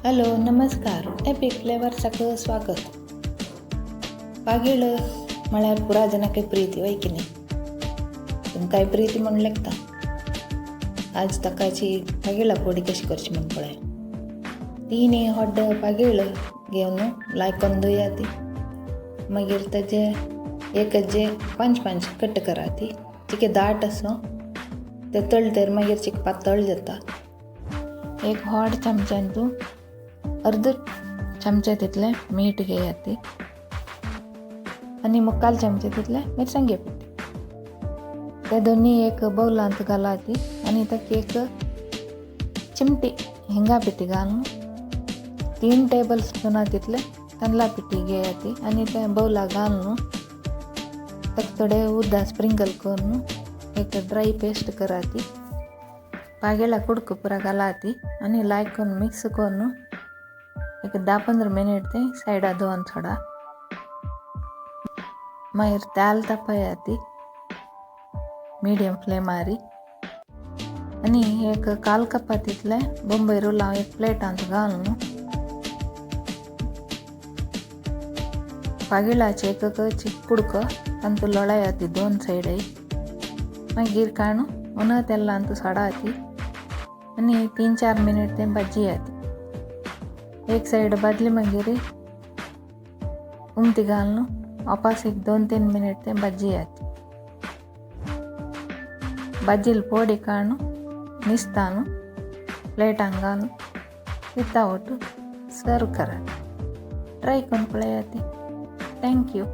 Hello नमस्कार, epic फ्लेवर्साक स्वागत. पागेळ म्हळ्यार पुरा जनाक प्रीती वय की न्ही? तुमकांय प्रीती म्हूण लेखता. आज ताकाची पागेळा पोडी कशी करची म्हूण पळय. तीन होड्ड पागेळ घेवन लायकोन धुया ती. मागीर ताजे एक जे पंच पंच कट करा ती. चिके दाट आसूं ते तळटर, मागीर चिक पातळ जाता. एक व्हड चमच्यान तूं अर्द चमचे तितलें मीठ घेयात ती आनी मुक्काल चमचे तितलें मिरसांगे पीठ. ते दोन्ही एक बौलांत घालाती आनी ताका एक चिमटी हिंगा पिठी घालून 3 टेबल स्पूना तितले तांदळा पिठी घेयाती आनी ते बौला घालून ताका थोडे उदक स्प्रिंकल करून एक ड्राय पेस्ट कराती. पागेळा कुडको पुरा घालाती आनी लायक करून मिक्स करून एक 10-15 मिनिट ते सायडा दवरून सोडा. मागीर तेल तापयाती मीडियम फ्लेमारी आनी एक काल कपा तितलें बॉम्बे रोलांव एक प्लेटांत घालून पागिळाचे एक कुडको तांतू लोळयाती दोन सायडय. मागीर काडून उना तेलांत सोडाती आनी 3-4 मिनिट ते भाजयाती. एक सायड भाजली मागीर उमती घालून वापस एक 2-3 मिनिट ते भाजयाती. भाजिल्ली पोडी काडून निस्तान प्लेटान घालून विथआउट सर्व करात. ट्राय करून पळयात. Thank you.